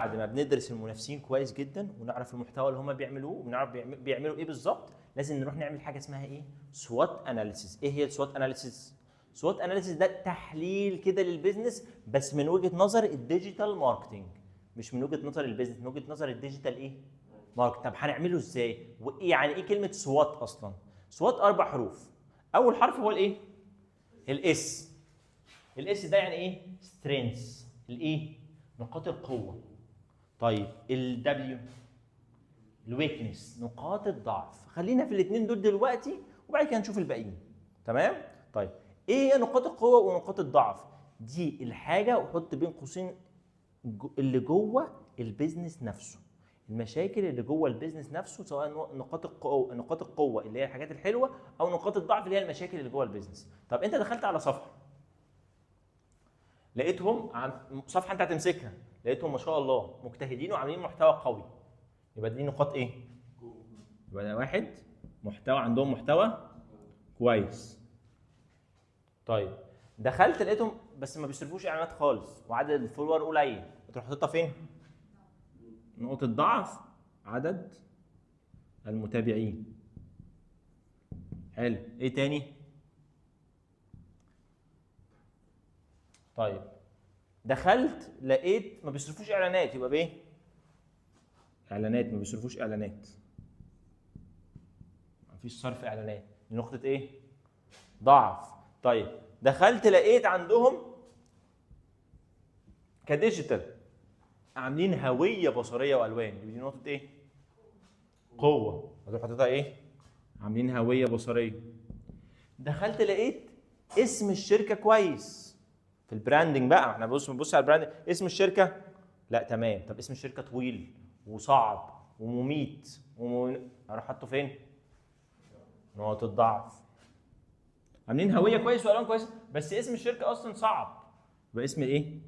بعد ما بندرس المنافسين كويس جدا ونعرف المحتوى اللي هم بيعملوه ونعرف بيعملوا ايه بالظبط، لازم نروح نعمل حاجة اسمها ايه؟ SWOT analysis. ايه هي ال SWOT analysis؟ SWOT analysis ده تحليل كده لل business، بس من وجهه نظر ال digital marketing، مش من وجهه نظر ال business، من وجهه نظر ال digital ايه؟ market. طب هنعمله ازاي؟ وايه يعني ايه كلمة SWOT اصلا؟ SWOT اربع حروف، اول حرف هو الايه؟ ال S. ال S ده يعني ايه؟ strengths، الايه؟ نقاط القوه. طيب ال W؟ ال weakness، نقاط الضعف. خلينا في الاثنين دول دلوقتي وبعد كده نشوف الباقيين، تمام؟ طيب ايه هي نقاط القوة ونقاط الضعف؟ دي الحاجة وحط بين قوسين اللي جوه ال business نفسه، المشاكل اللي جوه ال business نفسه، سواء نقاط القوه اللي هي الحاجات الحلوة او نقاط الضعف اللي هي المشاكل اللي جوه ال business. طب انت دخلت على صفحة لقيتهم صفحة انت هتمسكها، لقيتهم ما شاء الله مجتهدين وعاملين محتوى قوي، يبقى دي نقاط ايه؟ يبقى ده واحد، محتوى، عندهم محتوى كويس. طيب دخلت لقيتهم بس ما بيصرفوش اعلانات خالص وعدد ال follower قليل، تروح حاططها فين؟ نقطة ضعف، عدد المتابعين. حلو، ايه تاني؟ طيب دخلت لقيت ما بيصرفوش اعلانات، يبقى بايه؟ اعلانات، ما بيصرفوش اعلانات، ما فيش صرف اعلانات، دي نقطة ايه؟ ضعف. طيب دخلت لقيت عندهم ك digital عاملين هوية بصرية والوان، دي نقطة ايه؟ قوة، هتروح حاططها ايه؟ عاملين هوية بصرية. دخلت لقيت اسم الشركة كويس في ال branding بقى، احنا بنبص على ال branding، اسم الشركة لا تمام، طب اسم الشركة طويل وصعب ومميت اروح حاطه فين؟ نقطة ضعف. عاملين هوية كويس والوان كويس بس اسم الشركة اصلا صعب، يبقى اسم ايه؟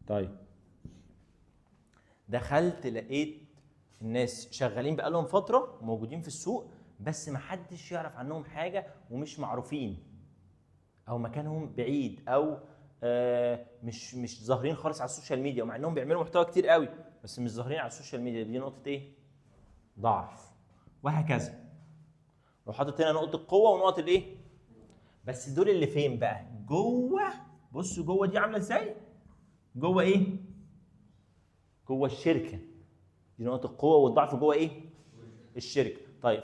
طيب دخلت لقيت الناس شغالين بقالهم فترة موجودين في السوق بس ما حدش يعرف عنهم حاجة ومش معروفين، او مكانهم بعيد، او مش ظاهرين خالص على ال social media، ومع انهم بيعملوا محتوى كتير قوي بس مش ظاهرين على ال social media، دي نقطة ايه؟ ضعف. وهكذا. لو حاطط هنا نقطة قوة ونقطة الايه؟ بس دول اللي فين بقى؟ جوه. بصوا جوه دي عامله ازاي؟ جوه ايه؟ جوه الشركة. دي نقطة القوة والضعف جوه ايه؟ الشركة. طيب.